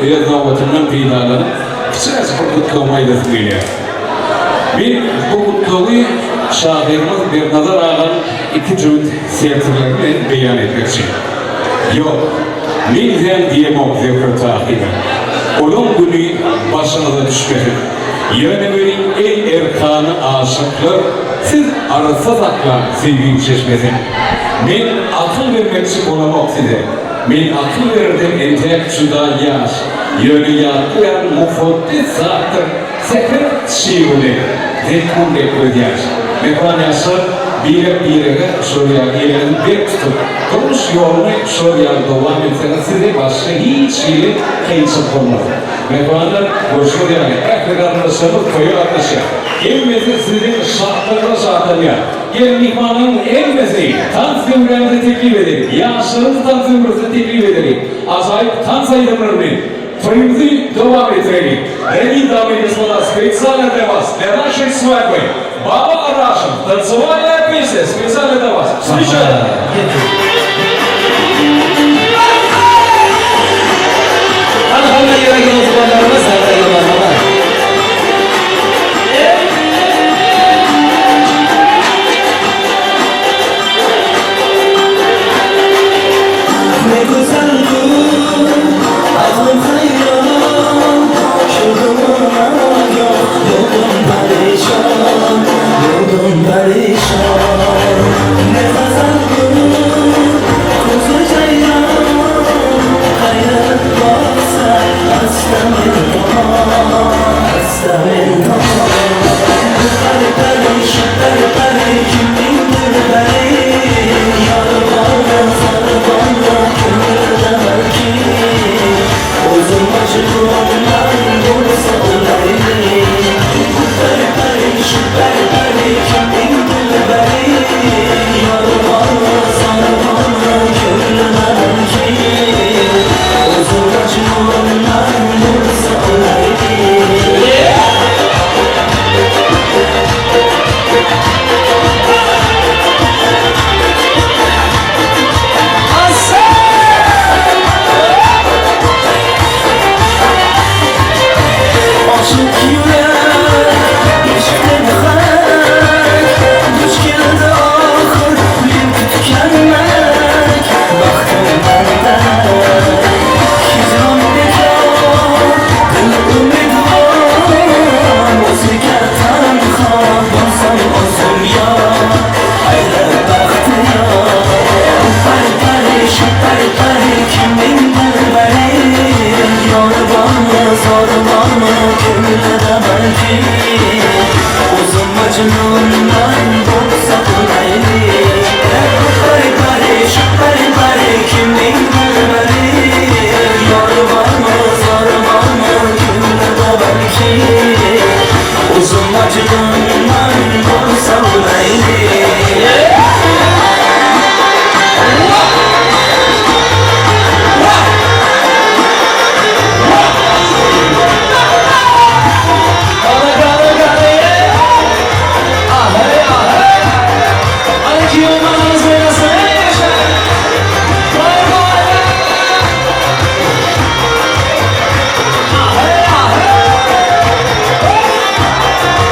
Öz nobatyndan peýdalanyp, kiçiräjik bir gutlagymy aýdasym gelýär. Men bu gutlagy şahyrymyz Bernazar agaň iki jübüt setirleri bilen beýan etmekçi. Ýok, meňzäň diýemok Zöhre Tahyra. Olaň güni başyňyza düşmesin. Ýöne welin, eý erkana aşyklar, siz arassa saklaň söýgiň çeşmesin. Men akyl bermekçi bolamok size. Men akyl bererden entäk juda ýaş, Ýöne ýatlaýan mukoddes zatdyr Säher çygyny, zeýtun dek gözýaş. Mähriban ýaşlar, birek-birege şol ýaly eliňizi berk tutup, durmuş ýoluny şol ýaly dowam etseňiz size başga hiç hili kynçylyk bolmaz. Mähribanlar, görşüňiz ýaly, ähli garyndaşlarymyz toýa gatnaşýar. Hemmesi siziň şatlygyňyza şatlanýar. Gel myhmanlaryň hemmesini tans döwrämize teklip edeliň, ýaşlarymyzy tans döwresine teklip edeliň, ajaýyp tans aýdymlary bilen toýumyzy dowam etdireliň. Дорогие дамы и господа, специально для вас, для нашей свадьбы, Baba Araşew, танцевальная песня специально для вас. Встречайте! Hany hamma ýere ýolsubanlarymyz hamma marhaba. Ne güzel dur, aklım hayran Şu yok, yolum perişan Yolum perişan Ne güzel dur, kuzu ceylan Hayret baksa, astamin tamam Astamin tamam Peri peri, şu peri peri, kimindir beri Yar bana, zar bana, köngülde belki O'zim majnunman bo'lsa o'laylik Pari pari, shu pari pari, kimning dilbari Yor bormi, zor bormi, ko'nglimda balki O'zim majnunman bo'lsa o'laylik Oshiq yurak ishqdan hak Duch keldi oxir men kutgan malak Baxtim manda Hijron bekor Dil umidvor O'ziga tanho bo'lsam o'zim yor Aylab baxtiyor Pari pari shu pari pari kimning dilbari Yori bormi zori bormi ko'nglida balki O'zim majnunman bo'lsa o'laylik Pari pari shu pari pari kimning dilbari Yori bormi zori bormi ko'nglida balki O'zim majnunman bo'lsa o'laylik Gana gana gana ye. Ahey ahey. Hany kiyevmanamyz oýnasyn eý ýaşa. Bay bay. Ahey ahey.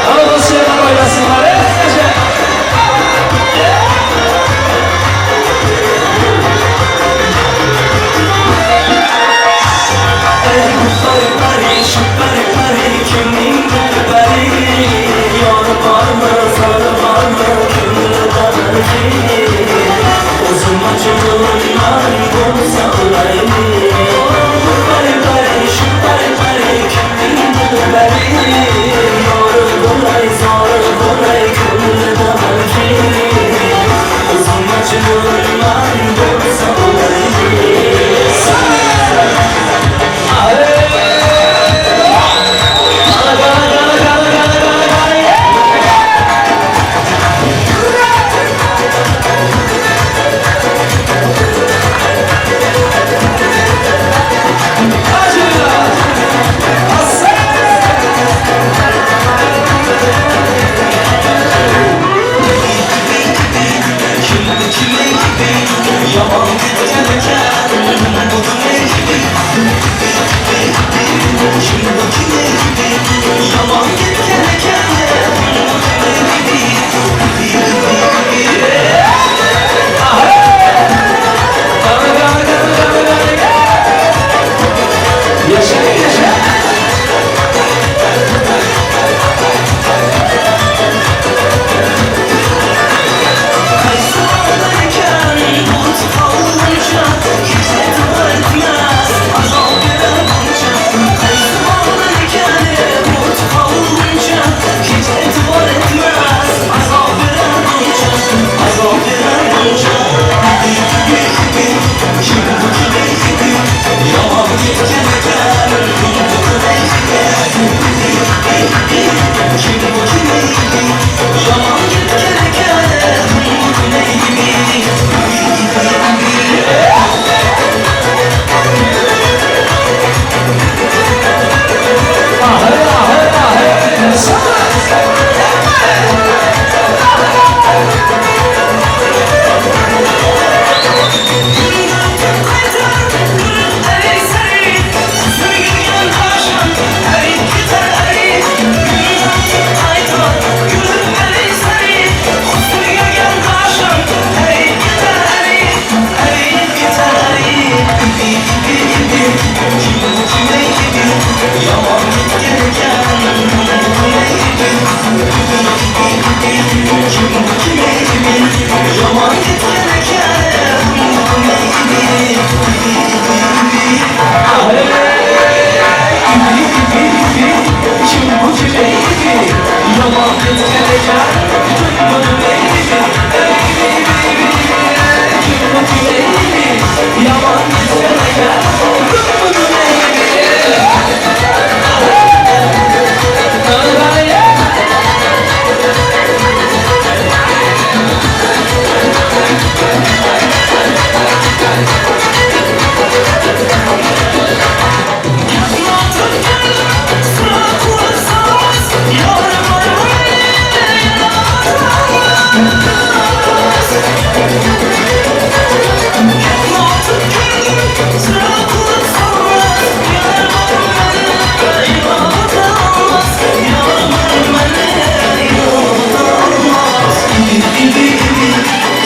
Hany gyzçalar oýnasynlar eý ýaşa. Pari pari shu pari pari kimning dilbari Yori bormi zori bormi ko'nglida balki O'zim majnunman bo'lsa o'laylik Pari pari shu pari pari kimning dilbari Yori bo'lay zori bo'lay ko'nglida balki O'zim majnunman bo'lsa o'laylik Ahey. Gana gana gana gana gana gana gana ye. Kim bu kim eýdi Ýaman ketgen eken Ýaşa, ýaşa! Qaysi olar ekan bulut qolguncha Hech e'tibor etmas azob berar buncha Qaysi olar ekan bulut qolguncha Hech e'tibor etmas azob berar buncha Azob berar buncha Kim bu kim ey Yomon ketgan ekan bu Kim bu kim ey Yomon ketgan ekan bu Yaman ketgan ekan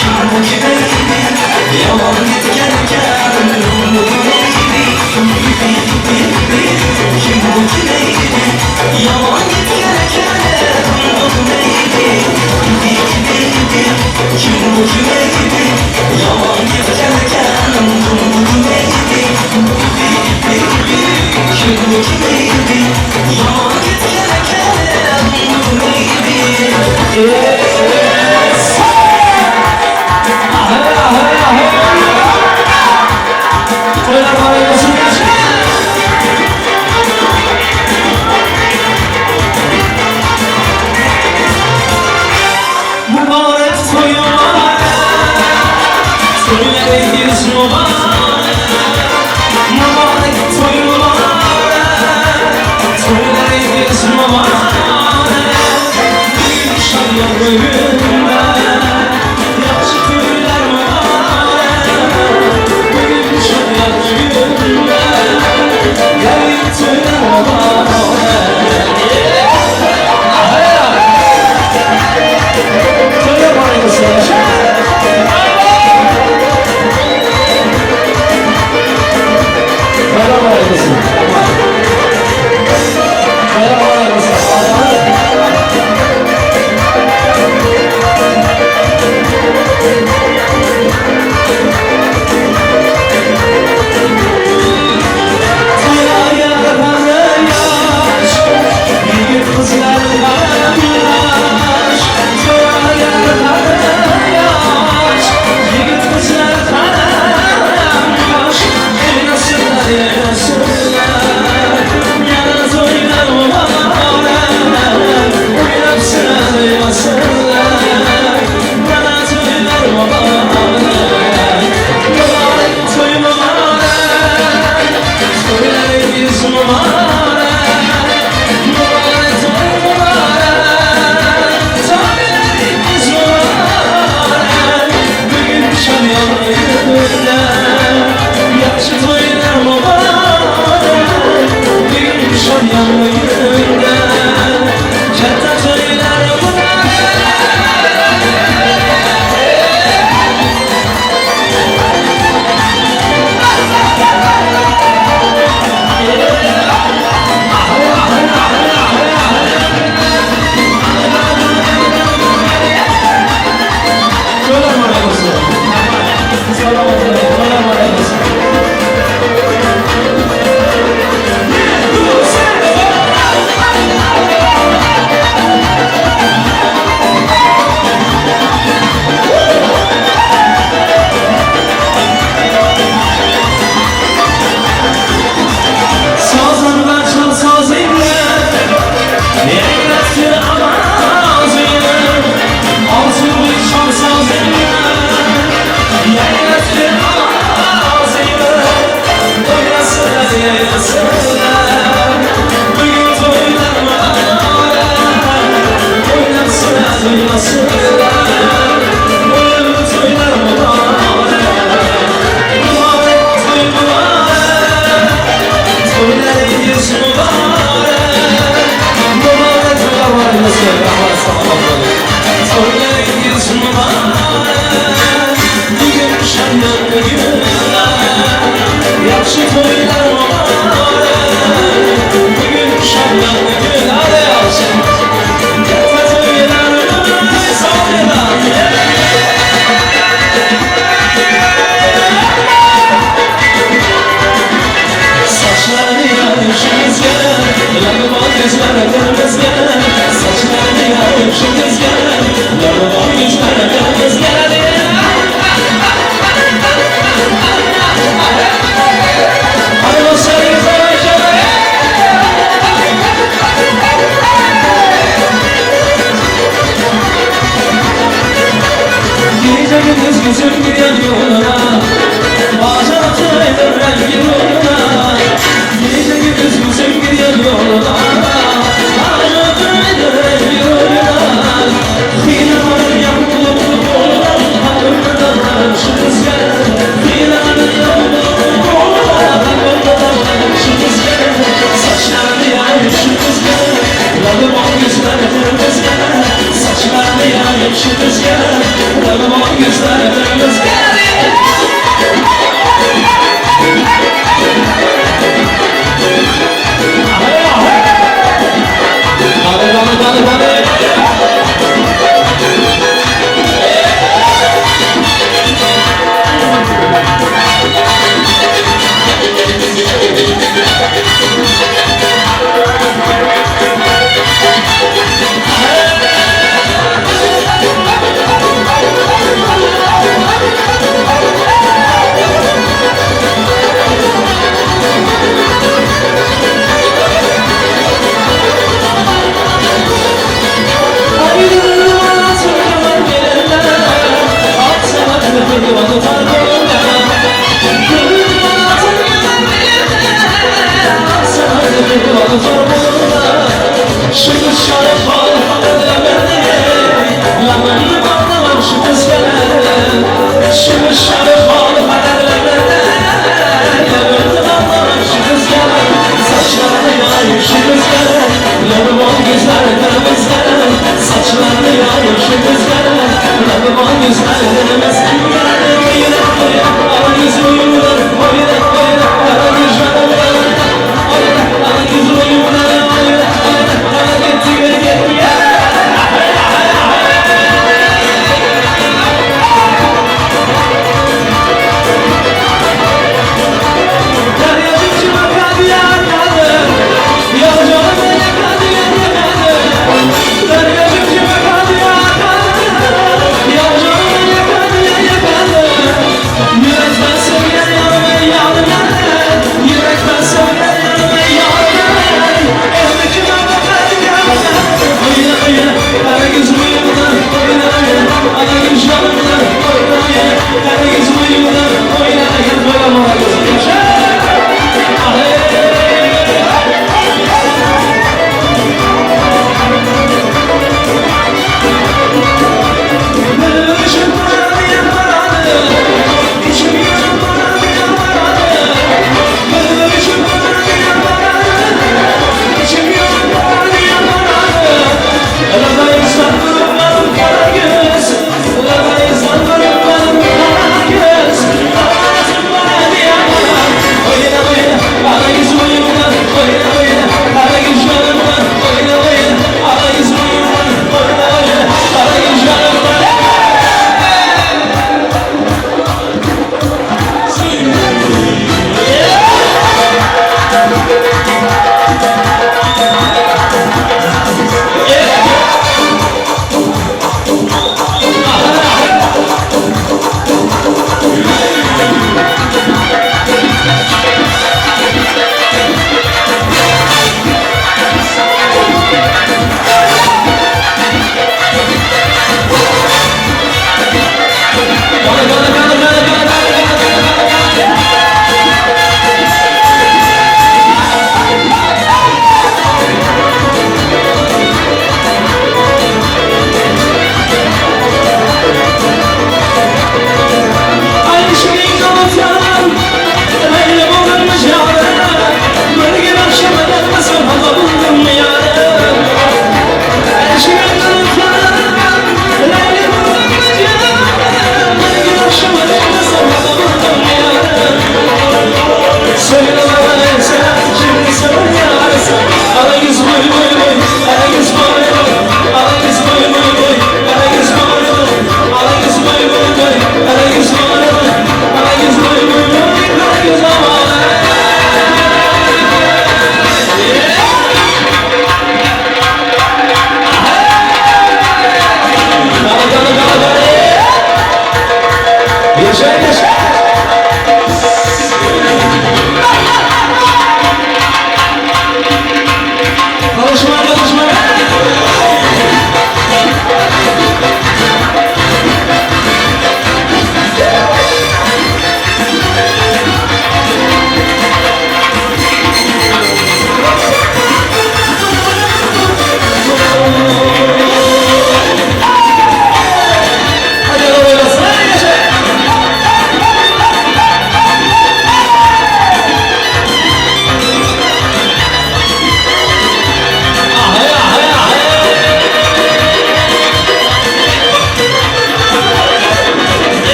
Kim bu kim eýdi? Ýaman ketgen eken, kim bu kim eýdi? Kim bu kim eýdi? Ýaman ketgen eken, kim bu kim eýdi? Yaman ketgan ekan Kim bu kim ey Yaman ketgan ekan Kim bu kim ey Yaman ketgan ekan Kim bu kim ey Yaman ketgan ekan Toýlar baýram bolsun, ýaşa! Mübarek toýum mübarek, Toýlar giriş mübarek, Mübarek toý mübarek, Toýlar giriş mübarek. İnşallah. Yüzleri kırmızı gelir Saçlarını yayıp şu kız gelir Yanıma yüzleri kırmızı gelir Hadi dostlar güzel akşamlar. Gece gündüz gözüm gidiyor yoluna Bazen ataydım rengi yoluna Gece gündüz gözüm gidiyor yoluna Bazen ataydım rengi yoluna Hinamanın yapıp yoluna Aklımda damlar şu kız gelir Hinamanın yapıp yoluna Aklımda damlar şu kız gelir Saçlarını yayıp şu kız gelir Lanım o gözleri kırmızı gelir Saçlarını yayıp şu kız gelir Lanım o gözleri kırmızı gelir Hadi hadi hadi hadi. Saçlarını yayıp şu kız gelir Yanıma güzel demez Yeah.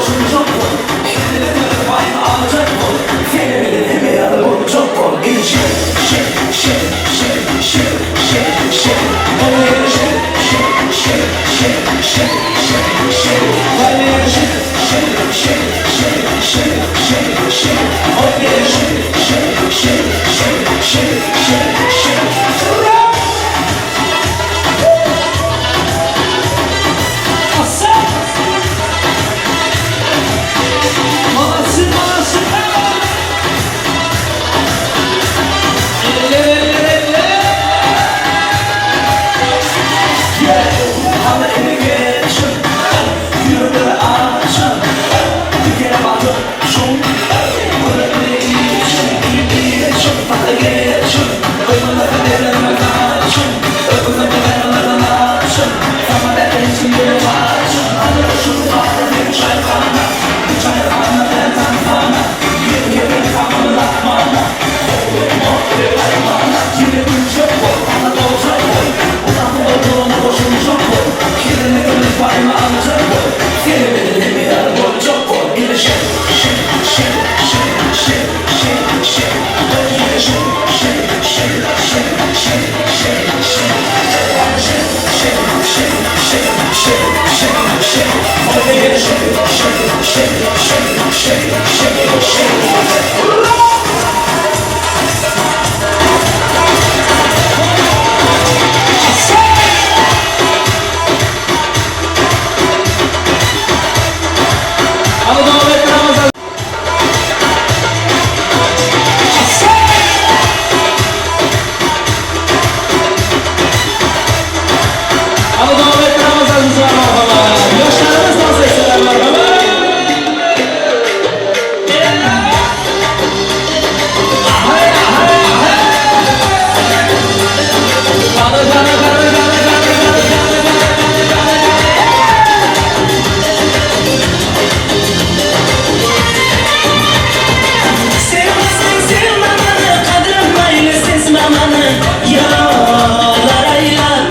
Goşuljak bol Hemmeler öz paýyny aljak bol Seni bilen hemme ýaly boljak bol Indi şek, şek, şek, şek, şek, şek, şek Oýnaýaly şek, şek, şek, şek, şek, şek, şek Oýnaýaly şek, şek, şek, şek, şek, şek, şek Oýnaýaly şek, şek, şek, şek, şek, şek, şek Molodцы, molodцы! Eller, eller, eller! Hany indi geçiň, ýürekleri açyň, Bir kere batyp şuň, görekli içiň, içiň, Tagta geçiň, gyzyllara berme gaçyň, Öküzimi gaýgylardan açyň, Saňa bäri ýol açyň, Hany şu bada bir çaýhana, Bir çaýhana mehmanhana, Ýer-ýeriň tamyny lahmana, Ýüregim çöp bol, hany doljak bol, Uzakly ogluna goşuljak bol, Kirine ömür paýyny aljak bol, Seni bilen hemme ýaly boljak bol, Indi şek, şek, şek, şek, şek, şek, şek, Indi şek, şek, şek, şek, şek, şek, şek, Şek, şek, şek, şek, şek, şek, şek, Indi şek, şek, şek, şek, şek, şek, şek. Hany dowam etdir Ramazan. Hany dowam etdir Ramazan merhaba. Ýaşlarymyz dans etseler merhaba. Gana, gana, gana, gana, gana, gana, gana, gana, gana. Sevmezsin sevme beni, kadrım aynı sezme beni. Yaralar aylar,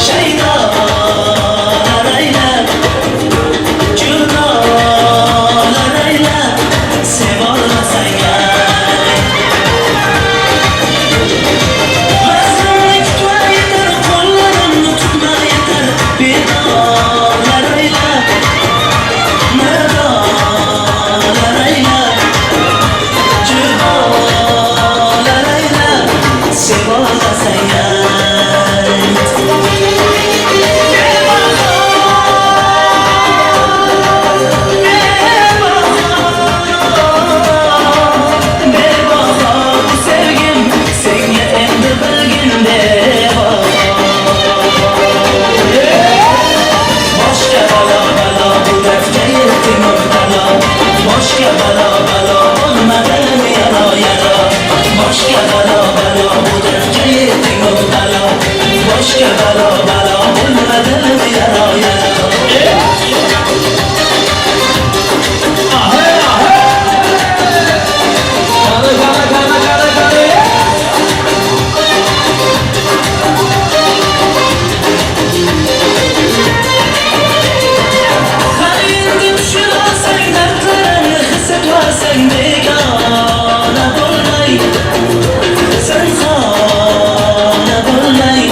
şeydalar aylar, cudalar aylar, sev olmasan gel. Mazlumni tutma yeter, qo'llarimni tutma yeter, bedorlar aylar, madorlar aylar, judolar aylar, sevolmasang ayt. Bebaho, bebaho sevgim, senga endi bilgin bebaho. Boshga balo balo bu dardga yetdim mubtalo Boshga balo balo bo'lmadim yaro yaro Boshga balo balo bu dardga yetdim mubtalo Boshga balo balo bo'lmadim yaro yaro Gana, gana, gana, gana, gana. Har endi tushunasan dardlarimni his etmasang begona bo'lmay Zinhona bo'lmay.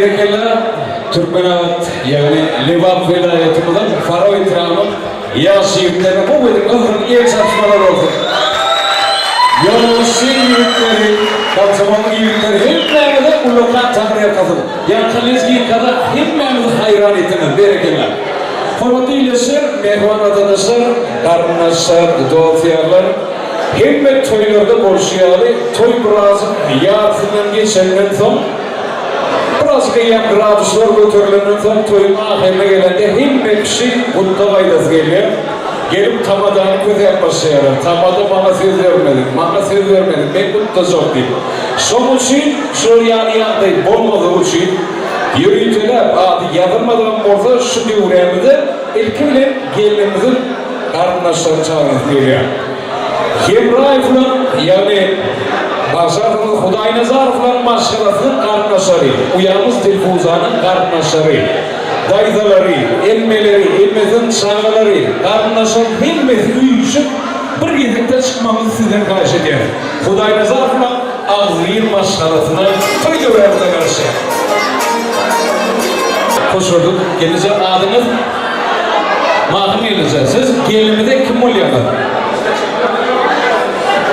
Berekella Türkmenabat ýagny Lebap welaýatymyzyň Farap etrabynyň ýaş ýigitlerine gowy edip gyzgyn el çarpmalar bolsun. Ýolagçy ýigitleri, komsomol ýigitleri hemmäňize ullakan taňryýalkasyn. Ýaňky lezginkada hemmämizi haýran etdiňiz. Berekella. Hormatly ildeşler, mähriban watandaşlar, garyndaşlar, dost-ýarlar! Hemme toýlarda bolşy ýaly, toý birazjyk ýarysyndan geçenden soň, birazjyk eýýäm graduslar göterilenden soň, toýuň ahyryna gelende hemme kişi gutlag aýdasy gelýär. Gelip tamadany kösäp başlaýarlar. Tamada maňa söz bermediň, maňa söz bermediň, men gutlajak diýip. Şonuň üçin şular ýaly ýagdaý bolmazlygy üçin ýöriteläp ady ýazylmadygam bolsa şu döwrämize ilki bilen gelnimiziň garyndaşlaryny çagyrasym gelýär. Hemraýewler, ýagny bagşarsyňyz Hudaýnazarowlaryň maşgalasynyň garyndaşlary, uýamyz Dilfuzanyň garyndaşlary, daýzalary, emmeleri, emmesiniň çagalary, garyndaşlaryň hemmesi üýşüp bir gezekde çykmagyňyzy sizden haýyş edýäris. Hudaýnazarowlaryň agzybir maşgalasyna toý döwränine garaşýar. Hoş gördük. Gelneje adyňyz? Mahym gelneje. Siz gelinimize kim bolýaňyz?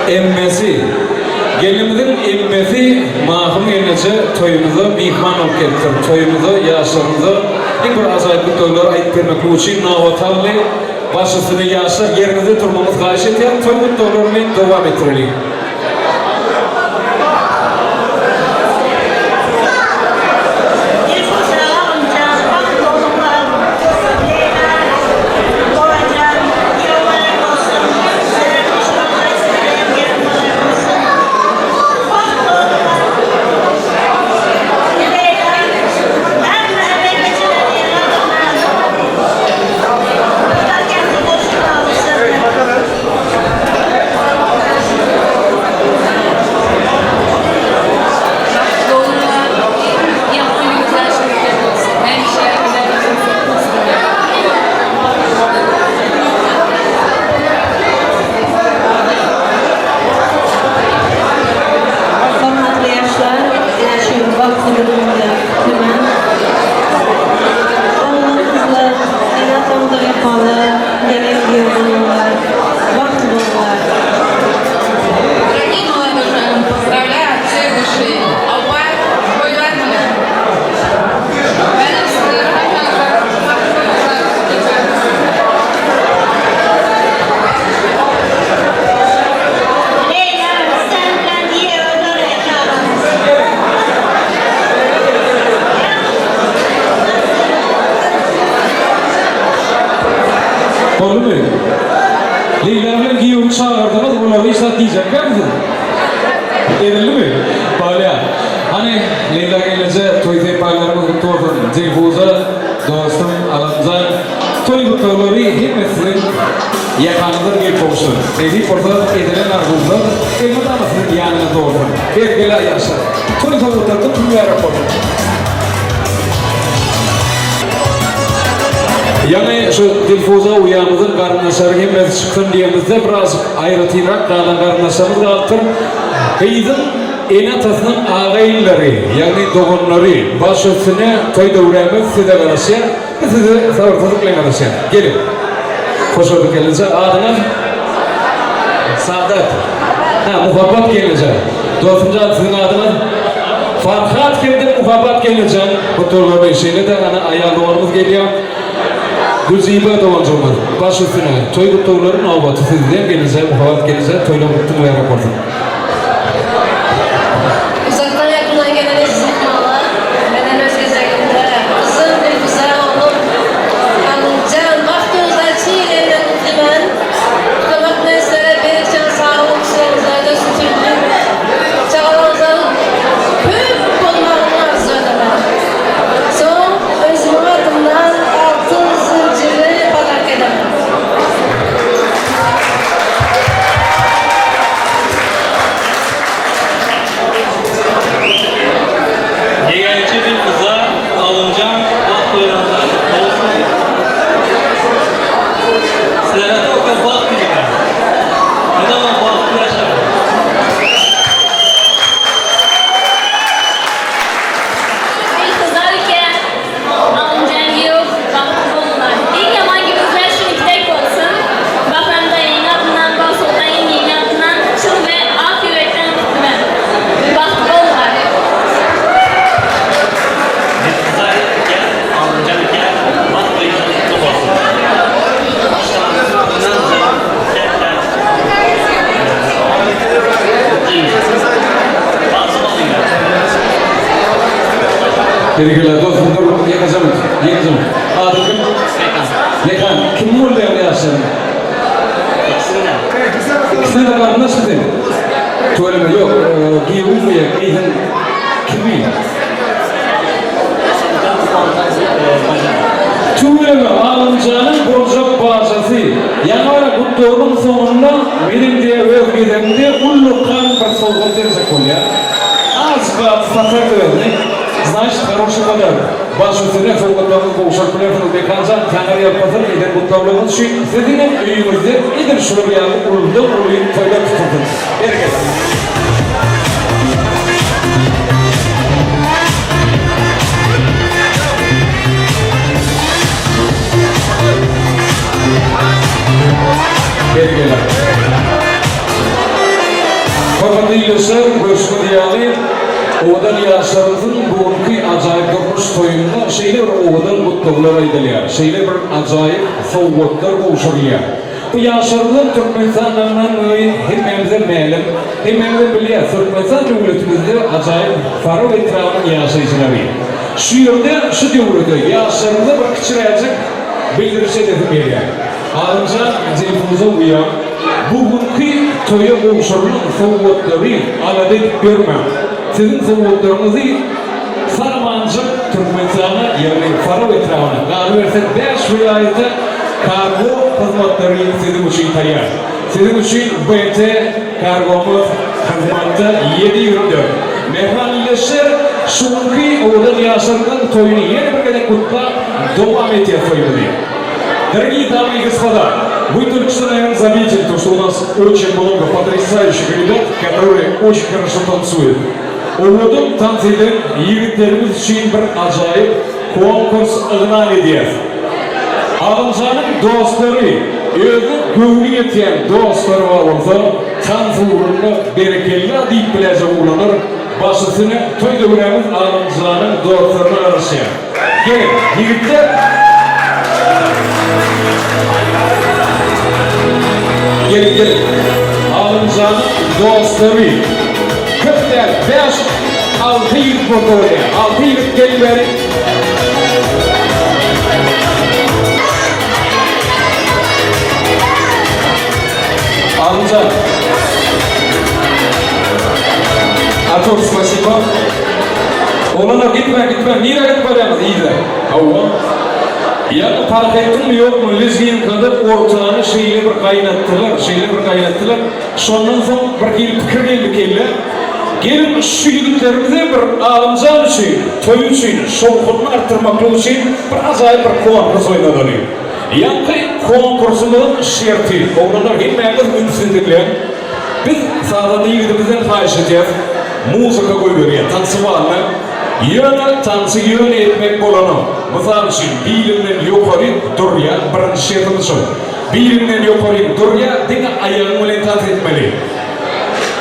Emmesi. Gelinimiziň emmesi Mahym gelneje toýumyza myhman bolup gelipdir. Toýumyza, ýaşlarymyza iň bir ajaýyp gutlaglary aýdyp bermeklik üçin nobat aldy. Baş üstüne ýaşlar ýeriňizde durmagyňyzy haýyş edýärin. Toý gutlaglaryny dowam etdireliň. Yoluna yaptığı güzel şeyler olsun. Her şey güzel olsun. Hormatly ýaşlar, ine şu wagt sizi bilen gutlaýan. Oglan-gyzlar, ene-atamyza wepaly, gelin giýew bolmaly, bagtly bolmaly. Дорогие молодожены, поздравляю от всей души. Allah toýlar bilen. Menem sizlere hemmäňize bagtly ýyllar dileýän. Leýla, sen bilen giýewe döreýän. Boldumy? Leýla bilen giýewini çagyrdyňyz, olara hiç zat diýjekkämi siz? Edildimi? Bolýar. Hany, Leýla gelneje, toý serpaýlaryňyz gutly bolsun. Dilfuza, dostum, Alamjan, toý gutlaglary hemme siziň ýakaňyzdan gelip gowuşsyn. Nesip bolsa, edilen arzuwlar elmydama siziň ýanyňyzda bolsun. Berekella ýaşlar. Toý sowgatlaryňyz mübärek bolsun. Ýaňy şu Dilfuza uýamyzyň garyndaşlary hemmesi çyksyn diýemizde biraz aýratynrak galan garyndaşlarymyz galypdyr. Gyzyň ene-atasynyň aga-inileri, ýagny doganlary baş üstüne toý döwrämiz size garaşýar. Biz size sabyrsyzlyk bilen garaşýas. Geliň. Hoş gördük gelneje. Adyňyz? Sadat. Ha, Muhabbat gelneje. Dostumjan siziň adyňyz? Farhat hem-de Muhabbat gelnejeň gutlaglaryny, şeýle-de ana aýal doganymyz gelýär. Gülziba doganjygymyz, baş üstüne, toý gutlaglary nobaty sizden gelneje, Muhabbat gelneje toýlar gutly mübärek bolsun. Uzakdan ýakyndan gelen eziz myhmanlar, menem öz gezegimde gyzym Dilfuza oglum Haliljan bagtyňyzda çyn ýüregimden gutlaýman. Gutlamak bilen sizlere berk jan saglyk, işleriňizde üstünlik, çagalaryňyzyň köp bolmagyny arzuw edemen. Soň özümiň adymdan altyn zynjyry podarka edemen. Berekella dostum dur ýekeje minut ýekeje minut. Adyň kim? Mekan. Mekan kim bolýaň ýaşlaryň? İkisinde. Ikisine de garyndaşmy sen? Tüweleme ýok giýewiňmi ýa gyzyň kimi? Tüweleme Alymjanyň boljak bajasy. Ýaňy gutlagynyň soňunda meniň diýe öz gezegimde ullakan bir sowgat berjek bolýar. Azjyk satardy özüni. Znaçit haroşiý podarok. Baş üstüne sowgatlaryňyzy gowşuryp bilersiňiz Mekanjan Taňry ýalkasyn eden gutlaglaryňyz üçin siziňem öýüňizde edil şular ýaly uludan uly toýlar tutulsyn. Berekella. Berekella. Hormatly ildeşler, görşüňiz ýaly, owadan ýaşlarymyzyň bu günki ajaýyp durmuş toýunda şeýle bir owadan gutlaglar aýdylýar, şeýle bir ajaýyp sowgatlar gowşurylýar. Bu ýaşlarymyzyň Türkmenistandandygy hemmämize mälim, hemmämiz bilýäris, Türkmenistan döwletimizde ajaýyp Farap etrabynyň ýaşaýjylary. Şu ýerde, şu döwrede ýaşlarymyza bir kiçiräjik bildiriş edesim gelýär. Alymjan Dilfuza uýam, bu günki toýa gowşurylan sowgatlary alada edip ýörmäň. Siziň sowgatlaryňyzy sag-amanjyk Türkmenistana, ýagny Farap etrabyna, galyberse bäş welaýata kargo hyzmatlary siziň üçin taýýar. Siziň üçin BT kargomyz hyzmatda 7/24. Mähriban ildeşler, şu günki owadan ýaşlarymyzyň toýuny ýene bir gezek gutlap, dowam edýäs toýumyzy. Дорогие дамы и господа, вы только что, наверное, заметили то, что у нас очень много потрясающих ребят, которые очень хорошо танцуют. Owadan tans eden ýigitlerimiz üçin bir ajaýyp konkurs yglan edýäs. Alymjanyň dostlary, özüniň göwni ýetýän dostlary bar bolsa, tans ugrunda berekella diýip biläjek oglanlar baş üstüne toý döwrämiz Alymjanyň dostlaryna garaşýar. Geliň, ýigitler! Geliň, geliň! Alymjanyň dostlary köp däl, bäş, alty ýigit bolsa bolýar. Alty ýigit geliň bäri. Alymjan. Artur, spasibo. Oglanlar gitmäň, gitmäň. Nirä gidip barýaňyz yza? Hawa. Ýa parh etdiňmi ýokmy, lezginkada ortany şeýle bir gaýnatdylar, şeýle bir gaýnatdylar. Şondan soň bir hili pikir geldi kellä. Geliň şu ýigitlerimize bir Alymjan üçin, toý üçin, şowhunyny artdyrmaklyk üçin bir ajaýyp bir konkurs oýnadaly. Ýaňky konkursymyzyň şerti, oglanlar hemmäňiz ünsli diňläň. Biz sazanda ýigidimizden haýyş edýäs, muzyka goýberýär, tansywalny. Ýöne tansy ýöne etmek bolanok. Mysal üçin, biliňden ýokaryk durýar, birinji şertimiz şol. Biliňden ýokaryk durýar, diňe aýagyň bilen tans etmeli.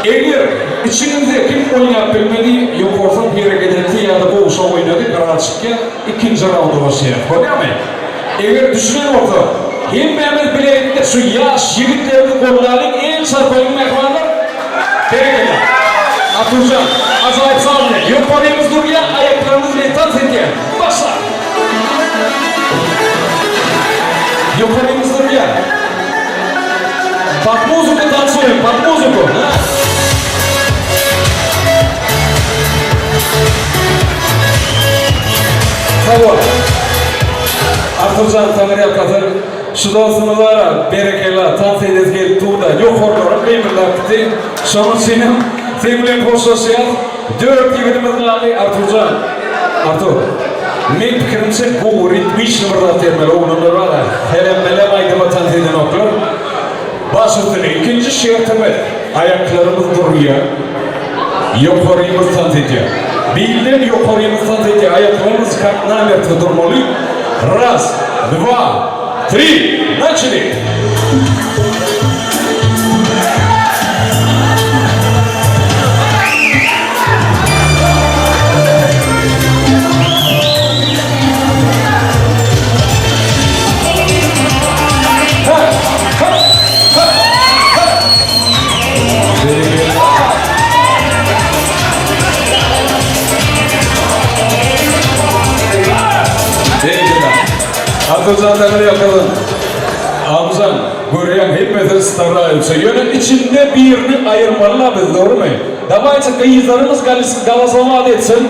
Eger içiňizde kim oýnap bilmedi, ýokarsyz hereket etdi ýa-da gowşak oýnady, gyra çykýar, ikinji raunda başlaýarys. Bolýarmy? Eger düşünen bolsak, hemmämiz bilelikde şu ýaş ýigitlerimizi goldalyň, el çarpalyň mähribanlar! Berekella! Arturjan, ajaýyp saz bilen, ýokarymyz durýar, aýaklarymyz bilen tans edýär. Başla! Ýokarymyz durýar. Pod muzyku tansuýem, pod muzyku! Ha! Sag bol. Arturjan Taňryýalkasyn şu dostumyz bara berekella tans edesi gelip durda ýokarlaram gymyldap gitdi. Şonuň üçinem seň bilen hoşlaşýas. Dört ýigidimiz galdy Arturjan. Artur. Meň pikirimçe gowy ritmiçny bir zat bermeli oglanlar bara helem-melem aýdyma tans edenoklar. Baş üstüne ikinji şertimiz aýaklarymyz durýar. Ýokarymyz tans edýär. Bilden ýokarymyz tans edýär. Aýaklarymyz kak namertwo durmaly. Raz, dwa, tri, načeli! Ha, ha, ha, ha! Berekella! Alymjan, Alymjan, görýäň hemmesi starаются, ýöne içinde birini aýyrmaly-la biz, dogrumy? Dawaýçy gyzlarymyz galasomat etsin,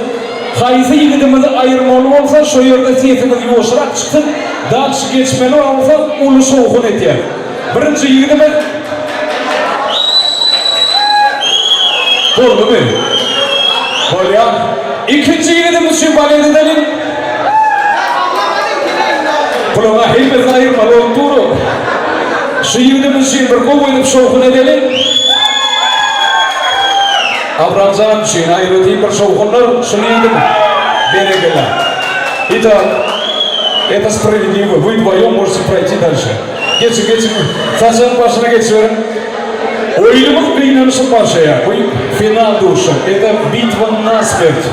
haýsy ýigidimizi aýyrmaly bolsa şo ýerde sesiňiz ýuwaşrak çyksyn, dalşy geçmeli bolsa uly şowhun etýäs. Birinji ýigidimiz Boldumy? Bolýar. Ikinji ýigidimiz üçin balet edeliň. Bulaň-a hemmesini aýyrmaly bolup dur. Şu ýigidimiz üçin bir gowy edip şowhun edeliň. Abramjan üçin aýratyn bir şowhunlar şuny ýigdim. Berekella. Итак, это справедливо. Вы вдвоем можете пройти дальше. Geçiň, geçiň. Saçagyň başyna geçiberiň. Oýnumyz gynanyşyp başlaýar. Bu final duşuşyk. Это битва на смерть.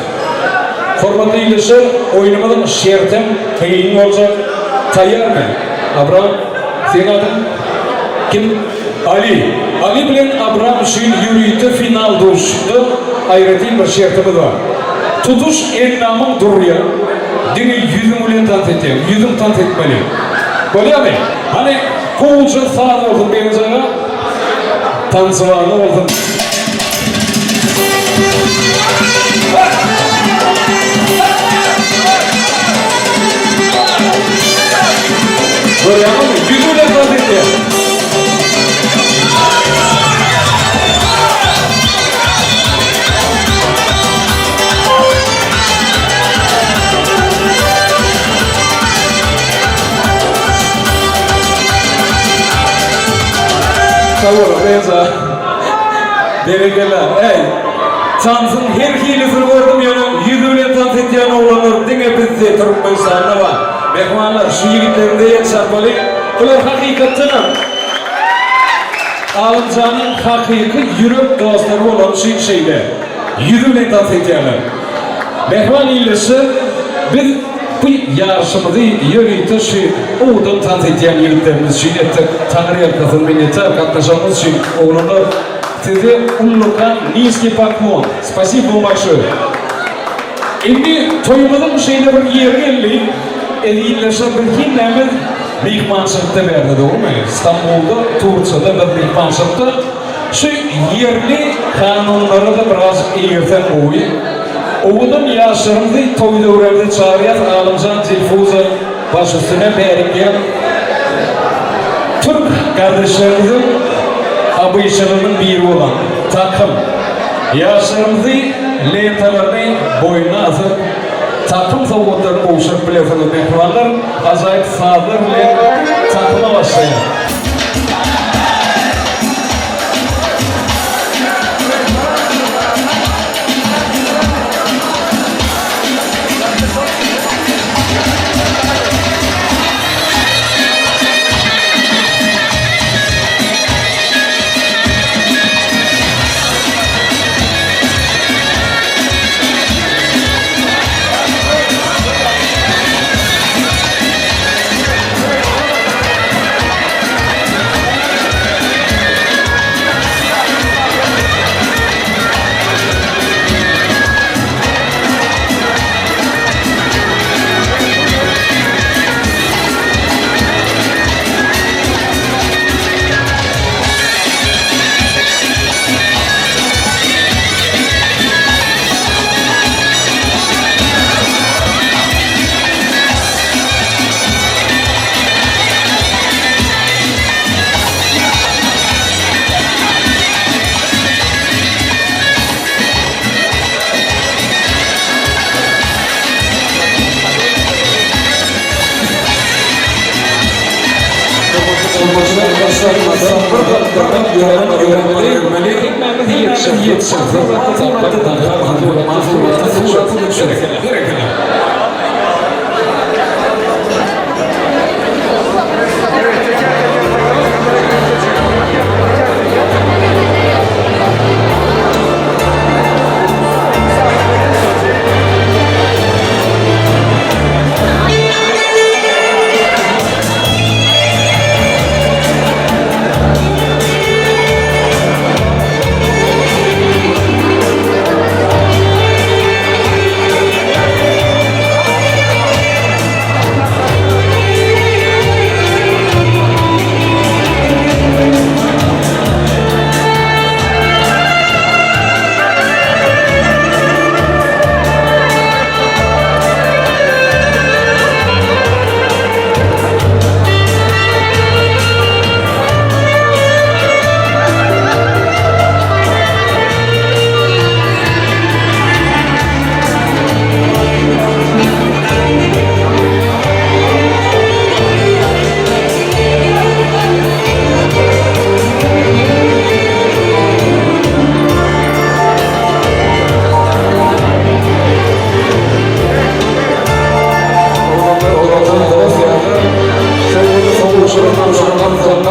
Hormatly ildeşler, oýnumyzyň şertem kyn boljak. Taýýarmy? Abram, seň adyň kim? Ali. Ali bilen Abram üçin ýörite final duşuşykda aýratyn bir şertimiz bar. Tutuş endamyň durýar. Diňe ýüzüň bilen tans etýäň. Ýüzüň tans etmeli. Bolýamy? Hany, gowuja saz bolsun Begenç aga. Tansywanly bolsun. Görýäňizmi? Ýüzi bilen tans etýär. Sag boluň, Reza. Berekella. Äý, tansyň her hilisini gördüm, ýöne ýüzi bilen tans edýän oglanlar diňe bizde, Türkmenistanda bar. Mähribanlar, şu ýigitlerimize el çarpalyň. Bular hakykatdanam Alymjanyň hakyky ýürek dostlary bolany üçin şeýle ýüzi bilen tans edýärler. Mähriban ildeşler, biz bu ýaryşymyzy ýörite şu owadan tans edýän ýigitlerimiz üçin etdik. Taňry ýalkasyn minnetdar gatnaşanyňyz üçin oglanlar size ullakan niskiý poklon. Spasibo vam bolşoýe. Indi toýumyzyň şeýle bir ýeri geldi, eziz ildeşler biz hemmämiz myhmançylykda bärde dogrymy? Stambulda, Turkiýada biz myhmançylykda. Şu ýerli kanunlara-da birazjyk eýerseň gowy. Owadan ýaşlarymyzy toý döwremize çagyrýas Alymjan Dilfuza baş üstüne bärik gel. Türk gardeşlerimiziň abyşalynyň biri bolan takym ýaşlarymyzy lentalaryny boýnuna asyp takym sowgatlaryny gowşuryp bilersiňiz mähribanlar ajaýyp sazlar bilen takyma başlaýar.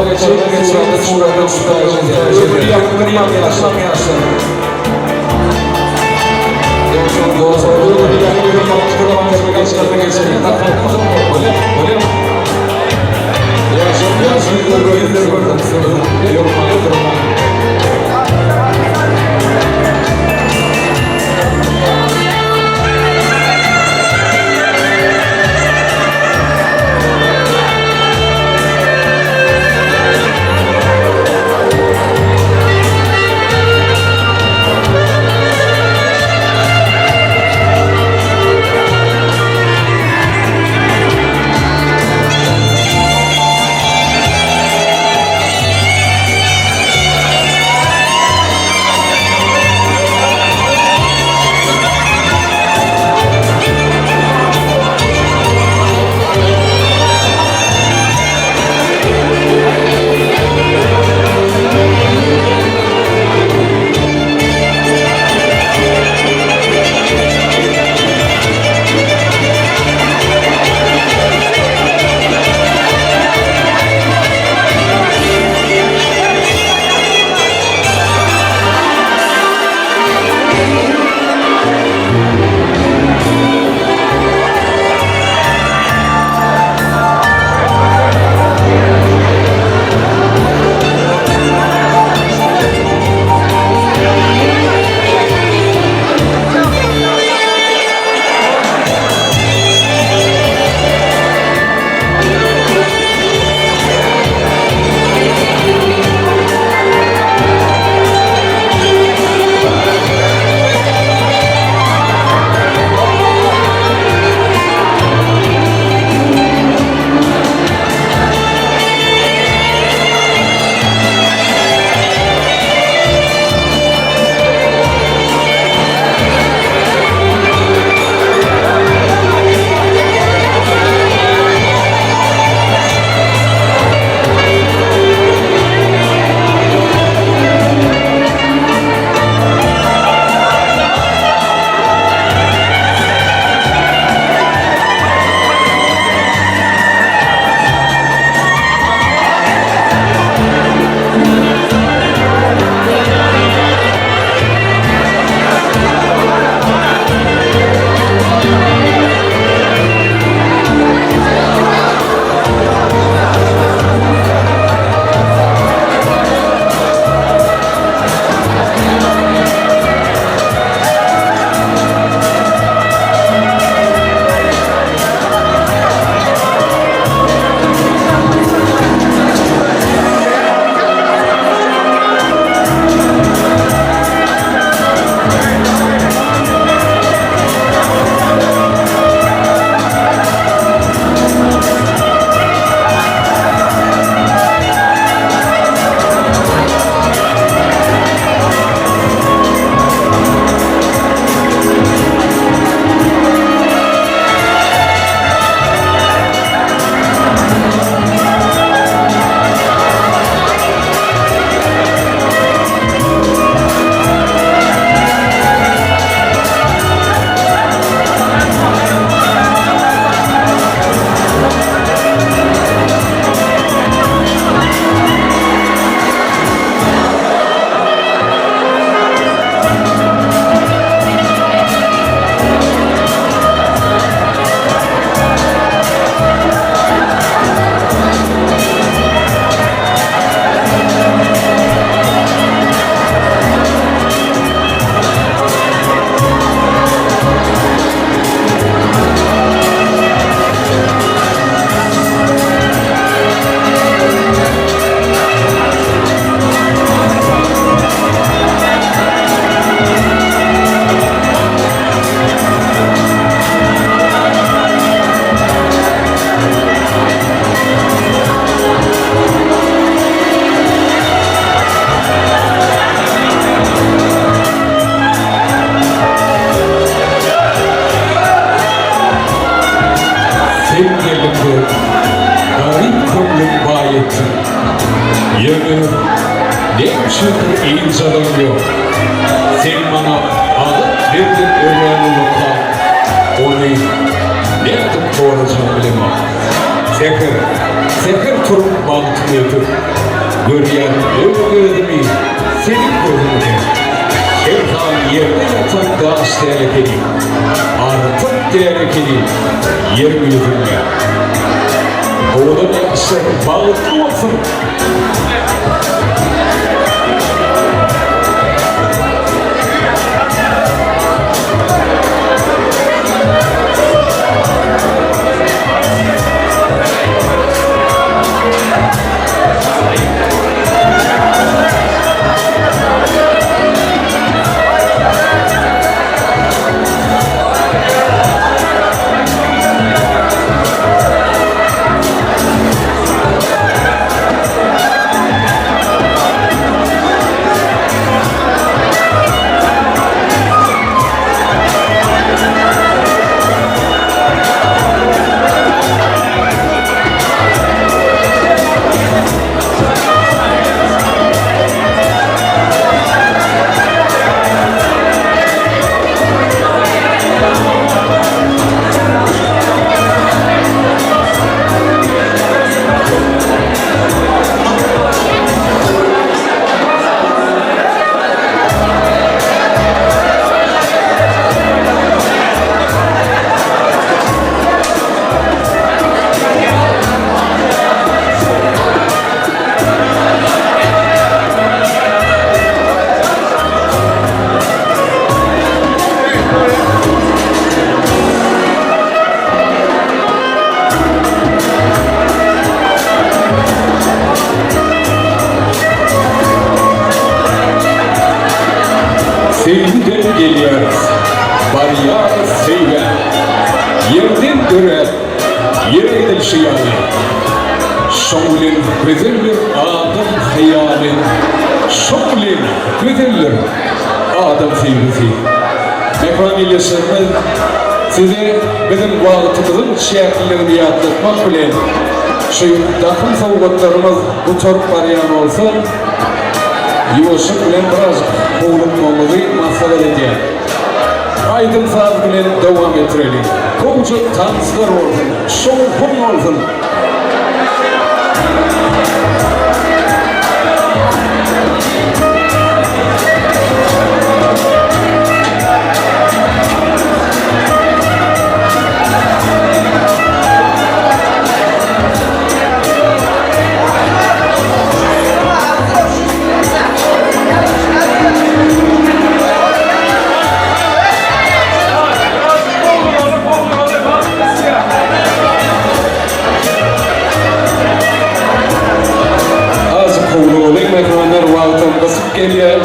Geçen surata Sen geldiňde garyp köňlüm baý etdiň. Ýöne näme üçindir ynjalygyň ýok. Sen maňa agyr berdiň örän ullakan, ony nädip gorajagymy bilemok. Säher, säher turup bagtymy öpüp, Görýän öz özümi seniň gözüňde. Her hal ýerde ýatan daş däl ekeni, Artyk däl ekeni ýeriň ýüzünde. Owadan ýaşlar bagtly bolsun! Söýgüden gelýäris, barýarys söýgä. Ýerden döräp, ýere gidilşi ýaly. Şoň bilen gözeldir adam hyýaly, Şoň bilen gözeldir adam söýgüsi. Mähriban ildeşlerimiz, size biziň wagtymyzyň çäkliligini ýatlatmak bilen, şu dahym sowgatlarymyz gutaryp barýan bolsa, ýuwaşlyk bilen biraz howlukmagyňyzy maslahat edýän. Aýdym-saz bilen dowam etdireliň. Gowja tanslar bolsun, şowhun bolsun! Azajyk howlugalyň mähribanlar wagtam gysyp gelýär.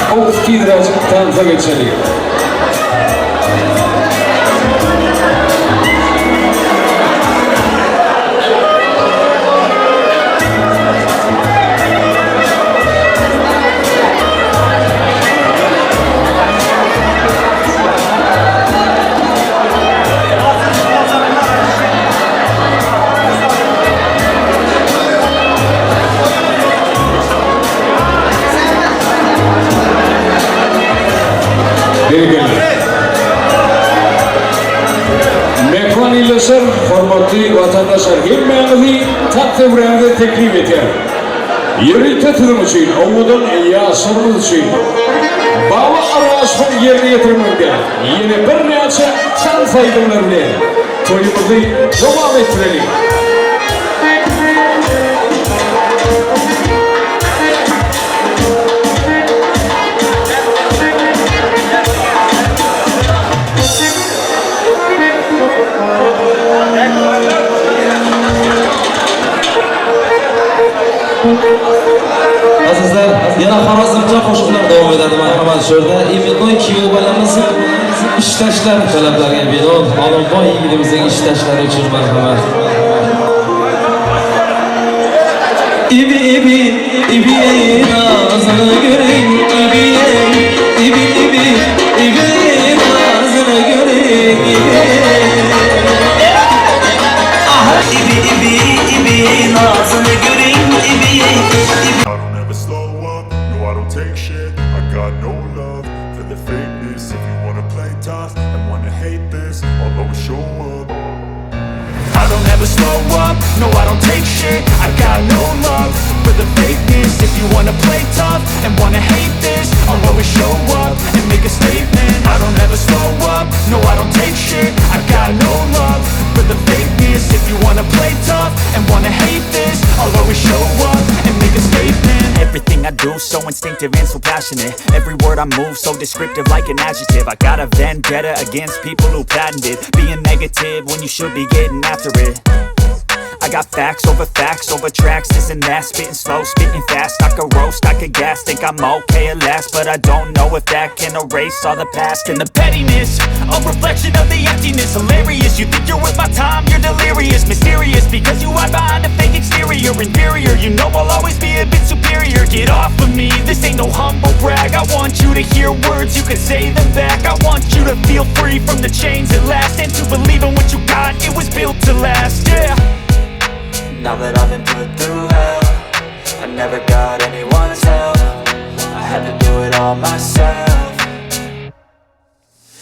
Gowusy tizräjik tansa geçeliň. Berekella. Mähriban ildeşler, hormatly watandaşlar, hemmäňizi tagt töwräňize teklip edýän. Ýörite siziň üçin, owadan ýaşlarymyz üçin Baba Araşowyň ýerine ýetirmeginde ýene birnäçe tans aýdymlary bilen toýumyzy dowam etdireliň. Azizlar, yana Xorazmcha qo'shiqlar davom etadi marhamat shu yerda. Imennoy kuyov bolamiz ishtashlar talablariga binoan Olimboy yigitimizning ishtashlari uchun marhamat. Ibi ibi ibi nazını göreyim ibi ibi ibi ibi nazını göreyim ibi. Ibi ibi ibi nazını göreyim ibi ibi I don't ever slow up, no I don't take shit I got no love for the fakeness If you wanna play tough and wanna hate this I'll always show up. ever slow up, no I don't take shit I got no love for the fakeness If you wanna play tough and wanna hate this I'll always show up and make a statement I don't ever slow up, no I don't take shit I got no love for the fakeness If you wanna play tough and wanna hate this I'll always show up and make a statement Everything I do, so instinctive and so passionate Every word I move, so descriptive like an adjective I got a vendetta against people who patented Being negative when you should be getting after it I got facts over facts over tracks, this and that Spitting slow, spitting fast, I could roast, I could gas Think I'm okay at last, but I don't know if that can erase all the past And the pettiness, a reflection of the emptiness Hilarious, you think you're worth my time, you're delirious Mysterious, because you hide behind a fake exterior Inferior, you know I'll always be a bit superior Get off of me, this ain't no humble brag I want you to hear words, you can say them back I want you to feel free from the chains at last And to believe in what you got, it was built to last, yeah Now that I've been put through hell I never got anyone's help I had to do it all myself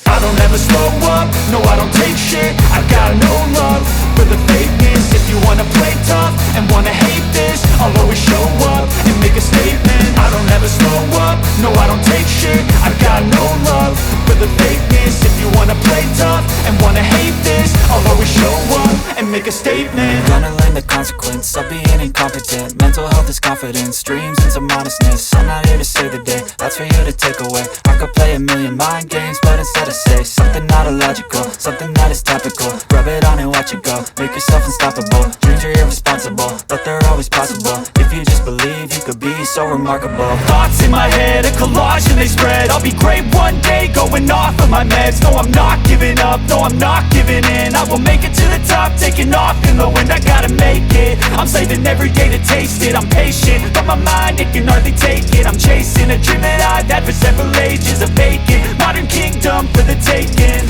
I don't ever slow up, no I don't take shit I got no love for the fakeness If you wanna play tough and wanna hate this I'll always show up and make a statement I don't ever slow up, no I don't take shit I got no love for the fakeness If you wanna play tough and wanna hate this I'll always show up and make a statement Gonna learn the consequence of being incompetent Mental health is confidence, dreams and some honestness I'm not here to save the day, that's for you to take away I could play a million mind games, but instead I say Something not illogical, something that is topical Rub it on and watch it go, make yourself unstoppable Dreams are irresponsible, but they're always possible If you just believe, you could be so remarkable Thoughts in my head, a collage and they spread I'll be great one day, going off of my meds No, I'm not giving up, no, I'm not giving in I will make it to the top, taking off in the wind I gotta make it, I'm saving every day to taste it I'm patient, but my mind, it can hardly take it I'm chasing a dream that I've had for several ages A vacant, modern kingdom for the taking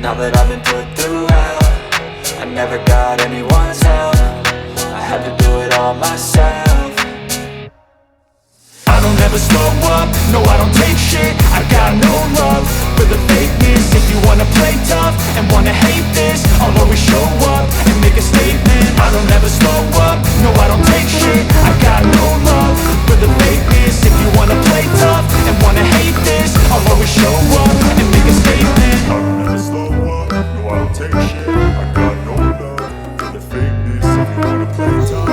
Now that I've been put through hell I never got anyone's help I had to do it all myself I don't ever slow up, no I don't take shit I got no love for the fakeness If you wanna play tough and wanna hate this I'll always show up and make a statement I don't ever slow up, no I don't take shit I got no love for the fakeness If you wanna play tough and wanna hate this I'll always show up and make a statement I don't ever slow up, no I don't take shit I got no love for the fakeness If you wanna play tough